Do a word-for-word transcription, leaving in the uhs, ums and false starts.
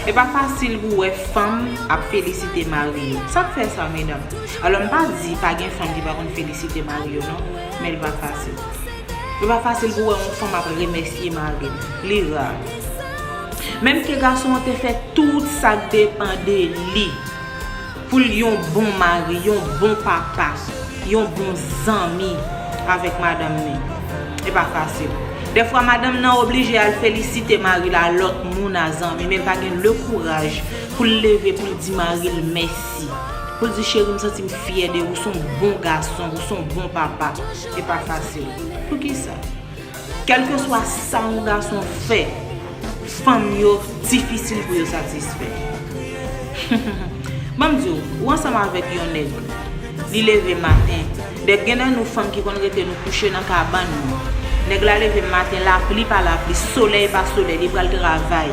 E pa fasil pou wè fanm ap felisite mari yo. Sa k fè sa, medam? Alò, m pa di pa gen fanm ki pa konn felisite mari yo, non, men l pa fasil. Li pa fasil pou wè yon fanm ap remèsye mari l. Li ra. Menm ke gason an te fè tout sa k depann de li pou l yon bon mari, yon bon papa, yon bon zanmi avèk madanm li. E pa fasil. Dèfwa, madanm nan oblije al felisite mari l a lòt moun, a zanmi, men l pa gen le kouraj pou l leve, pou l di mari l mèsi. Pou l di, "Cheri, m santi m fyè de ou, ou se yon bon gason, ou se yon bon papa." E pa fasil. Poukisa? Kèlkeswa sa yon gason fè, fanm yo difisil pou yo satisfè. Ban m di w, ou ansanm avèk yon nèg, li leve maten. Dèk gen nan nou fanm ki konn rete nou kouche nan kabann nou. Nèg la leve maten, lapli pa lapli, solèy pa solèy, li pral travay.